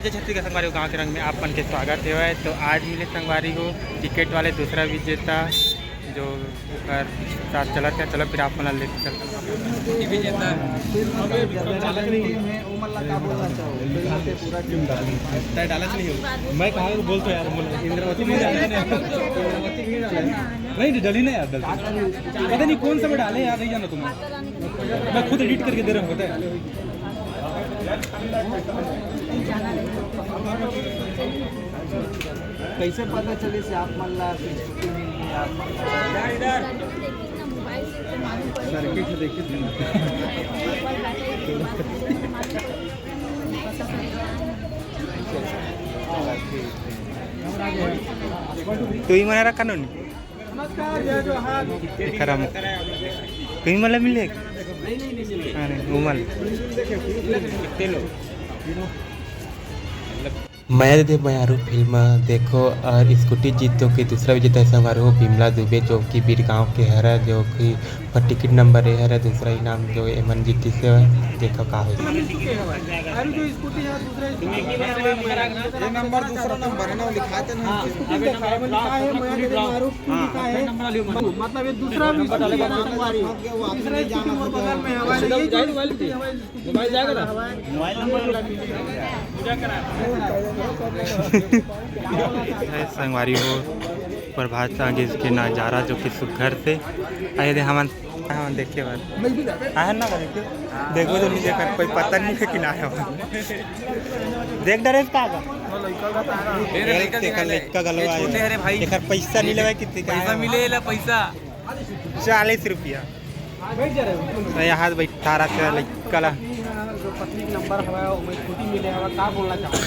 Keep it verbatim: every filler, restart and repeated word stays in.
जय छत्तीसगढ़ संगवारी हो, गाँव के रंग में आप मन के स्वागत हे। तो आज मिले संगवारी हो टिकट वाले दूसरा विजेता, जो ओकर साथ चलत हे। चलो फिर आप मन ला लेके चलत हे। विजेता। तय डाला च नहीं हो। मैं कहा बोल तो यार, बोल। इंद्रावती नहीं डाला। नहीं, डली ना यार, डली। पता नहीं कौन सा में डाले यार, नहीं जाना तुम्हें। मैं खुद एडिट करके दे रहा हूँ, पता है। कैसे पता चले से आप मन ला कि स्कूटी मिल गई, आप मन ला? सर्किट देखिए। तू ही मना रखा नोनी। नमस्कार, जय जोहार। एकर हम कहीं मला मिले? अरे, उमल। मया दे मयारू फिल्म देखो और स्कूटी जीतो के दूसरा विजेता समारोह बिमला दुबे, जो कि बीरगांव के हरा, जो कि पर टिकट नंबर ए हरा, दूसरा इनाम जो एमन जीती से। देखो का होई। अरे जो स्कूटी है, दूसरा स्कूटी। ये नंबर दूसरा नंबर है ना, वो लिखाते नहीं। हाँ, स्कूटी देखा है, वो लिखा है, मया दे मयारू। हाँ। मतलब ये दूसरा भी स्कूटी है ना, हमारी। तीसरा स्कूटी मोर बगल में है, हमारी ये जो स्कूटी है, हमारी स्कूटी मोबाइल जाएगा ना? Mobile number. हे संगवारी हो, प्रभात संगीत के नजारा जो कि सुघर से आए दे हमन, हमन देखे बर। आहे ना, देखो तो नहीं, एकर कोई पता नहीं है कि ना है। देख डरे का का? ये लड़का तेकर दिखा ले। लड़का गलवा ये छोटे है रे भाई। एकर पैसा नहीं लेवे, कितने का पैसा है? मिले ला पैसा। चालीस रुपया। तो यहाँ बैठारा से लड़का ला। जो पत्नी के नंबर हवा, वो मैं छुट्टी मिले हवा, का बोलना चाहूँ?